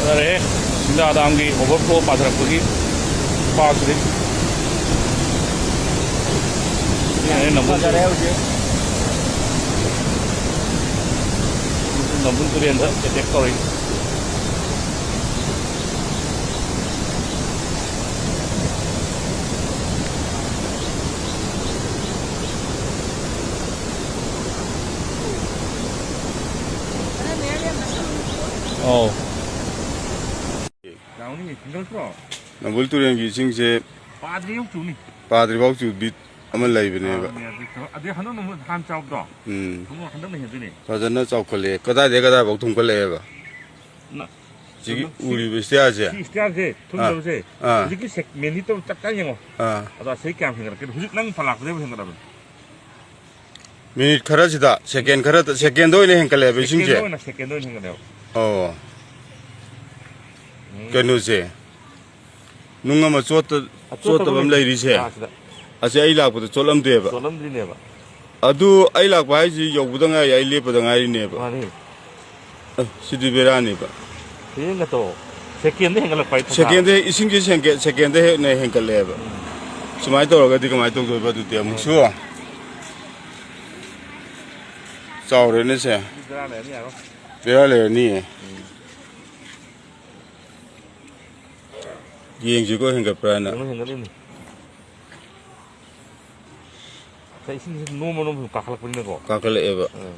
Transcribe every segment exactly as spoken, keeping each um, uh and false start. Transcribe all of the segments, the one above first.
ꯐꯖꯔꯦ꯫ ꯁꯤꯡꯗꯥ ꯗꯥꯝꯒꯤ overflow ꯄꯥꯊꯔꯛꯄꯒꯤ ꯄꯥꯛꯁꯤꯗꯤ꯫ ꯁꯤꯅꯅꯦ ꯅꯝꯕꯨꯜ ꯐꯖꯔꯦ ꯍꯧꯖꯤꯛ꯫ ꯅꯝꯕꯨꯜ ꯇꯨꯔꯦꯟꯗ attack ꯇꯧꯔꯛꯏ꯫ ꯑꯧ꯫ ꯌꯥꯎꯅꯤ, ꯁꯤꯡꯒꯜ ꯇ꯭ꯔꯣ? ꯅꯝꯕꯨꯜ ꯇꯨꯔꯦꯜꯒꯤ ꯏꯁꯤꯡꯁꯦ ꯄꯥꯗ꯭ꯔꯤ ꯌꯧ ꯆꯨꯅꯤ꯫ ꯄꯥꯗ꯭ꯔꯤꯐꯥꯎ ꯆꯨꯕꯤ ꯑꯃ ꯂꯩꯕꯅꯦꯕ꯫ ꯑꯥ, ꯑꯗꯨ, ꯑꯗꯨ ꯍꯟꯗꯛ ꯅꯣꯡꯃ ꯍꯥꯟ ꯆꯥꯎꯕꯗꯣ? ꯎꯝ꯫ ꯍꯟꯗꯛ, ꯍꯟꯗꯛꯅ ꯍꯦꯟꯗꯣꯏꯅꯦ꯫ ꯐꯖꯅ ꯆꯥꯎꯈꯠꯂꯛꯑꯦ꯫ ꯀꯗꯥꯏꯗꯩ ꯀꯗꯥꯏꯐꯥꯎ ꯊꯨꯝꯒꯠꯂꯛꯑꯦꯕ? ꯅ-, ꯁꯤꯒꯤ ꯁꯤ, ꯎꯔꯤꯕ ꯁ꯭ꯇꯤꯌꯥꯔꯁꯦ? ꯁꯤ ꯁ꯭ꯇꯤꯌꯥꯔꯁꯦ ꯑꯥ, ꯊꯨꯝꯗꯕꯁꯦ, ꯑꯥ꯫ ꯍꯧꯖꯤꯛꯀꯤ ꯁꯦꯛ-, ꯃꯦꯟꯗꯤ ꯇꯧ ꯆꯞ ꯆꯥꯅ ꯌꯦꯡꯉꯣ꯫ ꯑꯥ꯫ ꯑꯗꯣ ꯑꯁꯤ ꯀꯌꯥꯝ ꯍꯦꯟꯒꯠꯂꯛꯀꯦ? ꯍꯧꯖꯤꯛ ꯅꯪ ꯐꯂꯥꯛꯄꯗꯩꯕꯨ ꯍꯦꯟꯒꯠꯂꯕꯅꯤ꯫ ꯃꯤꯅꯤꯠ ꯈꯔꯁꯤꯗ, ꯁꯦꯀꯦꯟ ꯈꯔ, ꯁꯦꯀꯦꯟꯗ ꯑꯣꯏꯅ ꯍꯦꯟꯒꯠꯂꯦꯕ ꯏꯁꯤꯡꯁꯦ? ꯁꯦꯀꯦꯟꯗ ꯑꯣꯏꯅ, ꯁꯦꯀꯦꯟꯗ ꯑꯣꯏꯅ ꯍꯦꯟꯒꯠꯂꯦꯕ꯫ ꯑꯣ꯫ ꯎꯝ꯫ ꯀꯩꯅꯣꯁꯦ, ꯅꯨꯡ ꯑꯃ ꯆꯣꯠꯇ-, ꯑꯆꯣꯠꯇꯕ ꯆꯣꯠꯇꯕ ꯑꯃ ꯂꯩꯇꯦ꯫ ꯂꯩꯔꯤꯁꯦ? ꯑꯥ, ꯁꯤꯗ꯫ ꯑꯁꯤ ꯑꯩ ꯂꯥꯛꯄꯗ ꯆꯣꯠꯂꯝꯗꯦꯕ? ꯆꯣꯠꯂꯝꯗ꯭ꯔꯤꯅꯦꯕ꯫ ꯑꯗꯨ ꯑꯩ ꯂꯥꯛꯄ ꯍꯥꯏꯁꯤ ꯌꯧꯕꯗ ꯉꯥꯏꯔꯤ, ꯑꯩ ꯂꯦꯞꯄꯗ ꯉꯥꯏꯔꯤꯅꯦꯕ꯫ ꯃꯥꯅꯤ꯫ ꯑꯦ, ꯁꯤꯗꯤ ꯕꯦꯔꯥꯅꯤꯕ꯫ ꯁꯦꯀꯦꯟꯒ ꯇꯧ-, ꯁꯦꯀꯦꯟꯗ ꯍꯦꯟꯒꯠꯂꯛꯄ ꯍꯥꯏ ꯊꯥ ꯁꯦꯀꯦꯟꯗ, ꯏꯁꯤꯡꯁꯦ ꯁꯦꯀꯦꯟ-, ꯁꯦꯀꯦꯟꯗ ꯍꯦꯟꯅ ꯍꯦꯟꯒꯠꯂꯛꯑꯦꯕ꯫ ꯎꯝ꯫ ꯁꯨꯃꯥꯏꯅ ꯇꯧꯔꯒꯗꯤ ꯀꯃꯥꯏꯅ ꯇꯧꯗꯣꯏꯕ ꯑꯗꯨꯗꯤ ꯑꯃꯨꯛꯁꯨ? ꯆꯥꯎꯔꯦꯅꯦ ꯁꯦ꯫ ꯁꯤ ꯕꯦꯔꯥ ꯂꯩꯔꯅꯤ, ꯌꯥꯔꯣꯏ꯫ ꯕꯦꯔꯥ ꯂꯩꯔꯅꯤꯌꯦ꯫ ꯎꯝ꯫ ꯌꯦꯡꯁꯤꯀꯣ ꯍꯦꯟꯒꯠꯄ꯭ꯔꯥꯅ꯫ ꯌꯦꯡꯉꯣ, ꯍꯦꯟꯒꯠꯂꯤꯕꯅꯤ꯫ ꯉꯁꯥꯏ ꯏꯁꯤꯡꯁꯤ ꯅꯣꯝꯃ ꯅꯣꯝꯃ ꯁꯨꯝ ꯀꯥꯈꯠꯂꯛꯄꯅꯤꯅꯀꯣ꯫ ꯀꯥꯈꯠꯂꯛꯑꯦꯕ꯫ ꯎꯝ꯫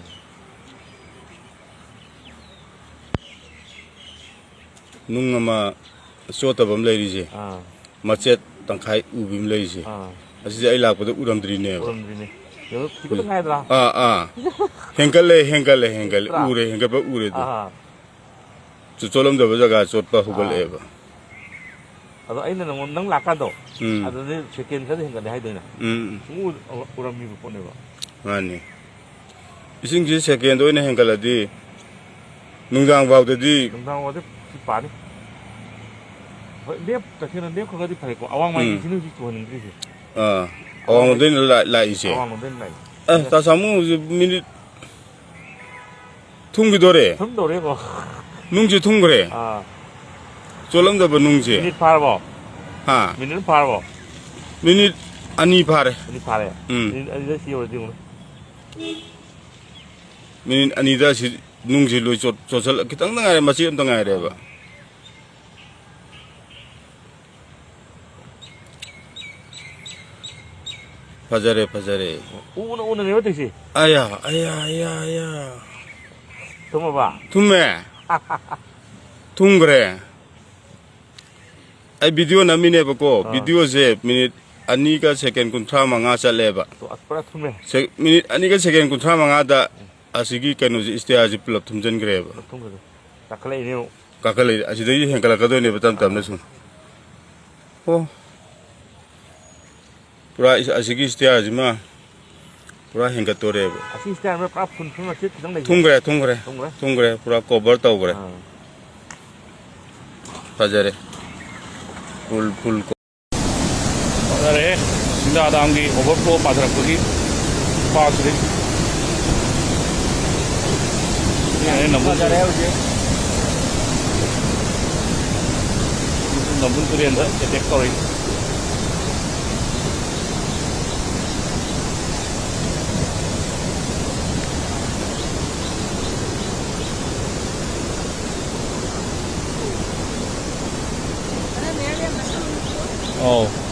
ꯅꯨꯡ ꯑꯃ ꯆꯣꯠꯇꯕ ꯑꯃ ꯂꯩꯔꯤꯁꯦ꯫ ꯑꯥ꯫ ꯃꯆꯦꯠ ꯇꯪꯈꯥꯏ ꯎꯕꯤ ꯑꯃ ꯂꯩꯔꯤꯁꯦ꯫ ꯑꯥ꯫ ꯑꯁꯤꯁꯦ ꯑꯩ ꯂꯥꯛꯄꯗ ꯎꯔꯝꯗ꯭ꯔꯤꯅꯦꯕ꯫ ꯎꯔꯝꯗ꯭ꯔꯤꯅꯦ꯫ ꯌꯦꯡꯉꯨ, ꯈꯤꯇꯪ ꯉꯥꯏꯗ꯭ꯔꯥ? ꯑꯥ, ꯑꯥ꯫ ꯍꯦꯟꯒꯠꯂꯦ, ꯍꯦꯟꯒꯠꯂꯦ, ꯍꯦꯟꯒꯠꯂꯦ꯫ ꯅꯠꯇ꯭ꯔꯥ? ꯎꯔꯦ, ꯍꯦꯟꯒꯠꯄ ꯎꯔꯦ ꯑꯗꯨ꯫ ꯑꯥ꯫ ꯆꯨ-, ꯆꯣꯠꯂꯝꯗꯕ ꯖꯒꯥ ꯆꯣꯠꯄ ꯑꯥ꯫ ꯍꯧꯒꯠꯂꯛꯑꯦꯕ꯫ ꯑꯗꯣ ꯑꯩꯅ ꯅꯪꯉꯣꯟ-, ꯅꯪ ꯂꯥꯛꯀꯥꯟꯗꯣ, ꯎꯝ꯫ ꯑꯗꯨꯗꯗꯤ ꯁꯦꯀꯦꯟ ꯈꯔꯗꯤ ꯍꯦꯟꯒꯠꯂꯦ ꯍꯥꯏꯗꯣꯏꯅꯦ꯫ ꯎꯝ, ꯎꯝ꯫ ꯁꯨꯡꯎ ꯎ-, ꯎꯔꯝꯃꯤꯕ ꯄꯣꯠꯅꯦꯕ꯫ ꯃꯥꯅꯤ꯫ ꯏꯁꯤꯡꯁꯤ ꯁꯦꯀꯦꯟꯗ ꯑꯣꯏꯅ ꯍꯦꯟꯒꯠꯂꯗꯤ ꯅꯨꯡꯗꯥꯡ ꯐꯥꯎꯗꯗꯤ ꯅꯨꯡꯗꯥꯡ ꯐꯥꯎꯗꯤ ꯁꯤ ꯄꯥꯅꯤ꯫ ꯍꯣꯏ, ꯂꯦꯞ-, ꯇꯁꯦꯡꯅ ꯂꯦꯞꯈ꯭ꯔꯒꯗꯤ ꯐꯔꯦꯀꯣ꯫ ꯑꯋꯥꯡ ꯎꯝ꯫ ꯃꯥꯏꯒꯤꯁꯤꯅ ꯍꯧꯖꯤꯛ ꯆꯨꯍꯟꯅꯤꯡꯗ꯭ꯔꯤꯁꯦ꯫ ꯑꯥ꯫ ꯑꯋꯥꯡ ꯑꯋꯥꯡꯂꯣꯝꯗꯩꯅ ꯂꯥꯛ-, ꯂꯥꯛꯏꯁꯦ꯫ ꯑꯋꯥꯡꯂꯣꯝꯗꯩꯅ ꯂꯥꯛꯏꯁꯦ꯫ ꯑꯦ, ꯇꯥ ꯁꯥꯃꯨ ꯍꯧꯖꯤꯛ ꯃꯤꯅꯤꯠ ꯊꯨꯝꯈꯤꯗꯣꯔꯦ꯫ ꯊꯨꯝꯗꯧꯔꯦꯀꯣ꯫ ꯅꯨꯡꯁꯦ ꯊꯨꯝꯈ꯭ꯔꯦ꯫ ꯑꯥ꯫ ꯆꯣꯠꯂꯝꯗꯕ ꯅꯨꯡꯁꯦ꯫ ꯃꯤꯅꯤꯠ ꯐꯥꯔꯕꯣ? ꯍꯥ? ꯃꯤꯅꯤꯠ ꯑꯃ ꯐꯥꯔꯕꯣ? ꯃꯤꯅꯤꯠ ꯑꯅꯤ ꯐꯥꯔꯦ꯫ ꯑꯅꯤ ꯐꯥꯔꯦ? ꯎꯝ꯫ ꯃꯤꯅꯤꯠ ꯑꯅꯤꯗ ꯁꯤ ꯌꯧꯔꯗꯤ ꯌꯦꯡꯉꯨꯅꯦ꯫ ꯃꯤꯅꯤꯠ ꯑꯅꯤꯗ ꯁꯤ ꯅꯨꯡꯁꯤ ꯂꯣꯏ ꯆꯣꯠ-, ꯆꯣꯠꯁꯜꯂ-, ꯈꯤꯇꯪꯗ ꯉꯥꯏꯔꯦ, ꯃꯆꯦꯠ ꯑꯝꯇ ꯉꯥꯏꯔꯦꯕ꯫ ꯐꯖꯔꯦ, ꯐꯖꯔꯦ꯫ ꯎꯅ, ꯎꯅꯅꯦꯕ ꯇꯧꯏꯁꯦ꯫ ꯑꯌꯥ, ꯑꯌꯥ, ꯑꯌꯥ, ꯑꯌꯥ꯫ ꯊꯨꯝꯃꯕ? ꯊꯨꯝꯃꯦ꯫ ꯊꯨꯝꯈ꯭ꯔꯦ꯫ ꯑꯩ video ꯅꯝꯃꯤꯅꯦꯕꯀꯣ꯫ ꯑꯥ꯫ Videoꯁꯦ ꯃꯤꯅꯤꯠ ꯑꯅꯤꯒ ꯁꯦꯀꯦꯟ ꯀꯨꯟꯊ꯭ꯔꯥ ꯃꯉꯥ ꯆꯠꯂꯦꯕ꯫ ꯑꯣ, ꯑꯁ, ꯄꯨꯔꯥ ꯊꯨꯝꯃꯦ꯫ ꯁꯦ-, ꯃꯤꯅꯤꯠ ꯑꯅꯤꯒ ꯁꯦꯀꯦꯟ ꯀꯨꯟꯊ꯭ꯔꯥ ꯃꯉꯥꯗ ꯑꯁꯤꯒꯤ ꯀꯩꯅꯣꯁꯦ, stairꯁꯦ ꯄꯨꯂꯞ ꯊꯨꯝꯖꯤꯟꯈ꯭ꯔꯦꯕ꯫ ꯄꯨꯂꯞ ꯊꯨꯝꯈ꯭ꯔꯦ꯫ ꯀꯥꯈꯠꯂꯛꯏꯅꯦ ꯑꯃꯨꯛ꯫ ꯀꯥꯈꯠꯂꯛꯏ꯫ ꯑꯁꯤꯗꯒꯤ ꯍꯦꯟꯒꯠꯂꯛꯀꯗꯣꯏꯅꯦꯕ ꯇꯞ ꯇꯞꯅ ꯁꯨꯝ꯫ ꯑꯣ꯫ ꯄꯨꯔꯥ ꯑꯁꯤꯒꯤ stairꯁꯤꯃ ꯄꯨꯔꯥ ꯍꯦꯟꯒꯠꯇꯣꯔꯦꯕ꯫ ꯑꯁꯤ stairꯁꯤꯃ ꯄꯨꯔꯥ ꯐꯨꯟ ꯐꯨꯟ ꯃꯆꯦꯠ ꯈꯤꯇꯪ ꯂꯩ꯫ ꯊꯨꯝꯈ꯭ꯔꯦ, ꯊꯨꯝꯈ꯭ꯔꯦ꯫ ꯊꯨꯝꯈ꯭ꯔꯦ? ꯊꯨꯝꯈ꯭ꯔꯦ, ꯄꯨꯔꯥ cover ꯇꯧꯈ꯭ꯔꯦ꯫ ꯑꯥ꯫ ꯐꯖꯔꯦ꯫ Full, full ꯐꯖꯔꯦ꯫ ꯁꯤꯡꯗꯥ damꯒꯤ overflow ꯄꯥꯊꯔꯛꯄꯒꯤ ꯈꯨꯄꯥꯛꯁꯤꯗꯤ꯫ ꯁꯤ ꯌꯦꯡꯉꯦ, ꯅꯝꯕꯨꯜ ꯐꯖꯔꯦ ꯍꯧꯖꯤꯛ꯫ ꯅꯝꯕꯨꯜ ꯇꯨꯔꯦꯟꯗ attack ꯇꯧꯔꯛꯏ꯫ ꯑꯧ꯫